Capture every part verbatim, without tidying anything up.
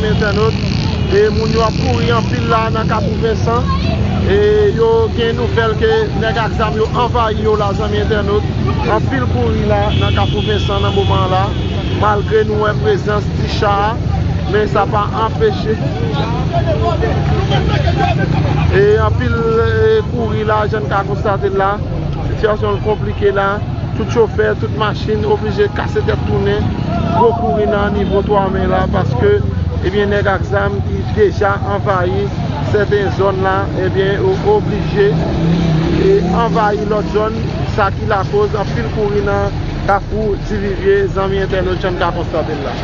Entènot, e moun yo ap kouri anpil la nan Kafou Vensan. E yo gen nouvèl ke nèg ak zam yo anvayi yo la, zanmi entènot. Anpil kouri la nan Kafou Vensan nan moman an la, malgre nou wè prezans ti cha a, men sa pa anpeche. E anpil, e, kouri la, jan n ka konstate l la. Sitiyasyon l konplike la. Tout chofè, tout machin oblije kase tèt tounen, gwo kouri nan nivo twa men la, paske, ebyen, nèg ak zam ki deja anvayi sèten zòn la, ebyen, yo oblije, e, anvayi lòt zòn, sa ki lakoz anpil kouri nan Kafou Divivye, zanmi entènot, jan n ka konstate l la.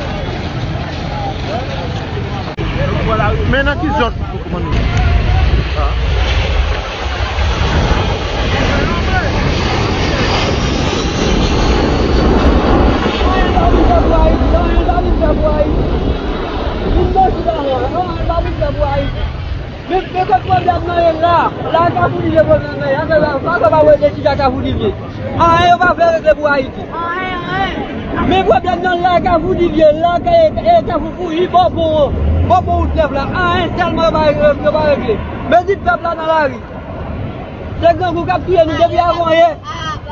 Men nan ki zòn? Men, men kot pwoblèm nan ye la? La Kafou Divye pwoblèm nan ye. Afè sa, pa sa pa wè de chita Kafou Divye. Anyen yo pa vle regle pou Ayiti. Men pwoblèm nan la Kafou Divye, la ka, e, e Kafou Fouyi, bò pon an, bò pon wout nèf la. Anyen sèlman yo pa, yo pa regle. Men di pèp la nan lari. Se grangou k ap touye nou depi avanyè.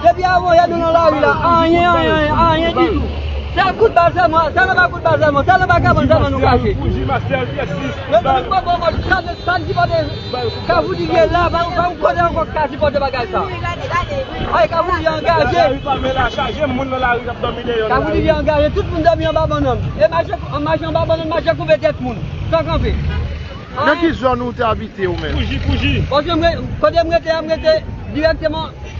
Depi avanyè nou nan lari la. Anyen, anyen, anyen, anyen ditou. Sèl kout bal sèlman, sèl anba kout bal sèlman, sèl anba kabann sèlman nou kache. Fouyi, Mastèl, Pyèsis. Men nou pa bon mòd, sa, sa n sipòte. Kafou Divye la, pa, pa yon kote ankò k ka sipòte bagay sa. Ay, Kafou Divye angaje. Lari pa men la chaje, moun nan lari k ap dòmi deyò nan lari. Kafou Divye angaje, tout moun dòmi anba bannann. E mache, mache anba bannann, mache koupe tèt moun, san kanpe. Nan ki zòn ou te abite ou menm? Fouyi, Fouyi. Paske mwen, kote m rete a, m rete dirèkteman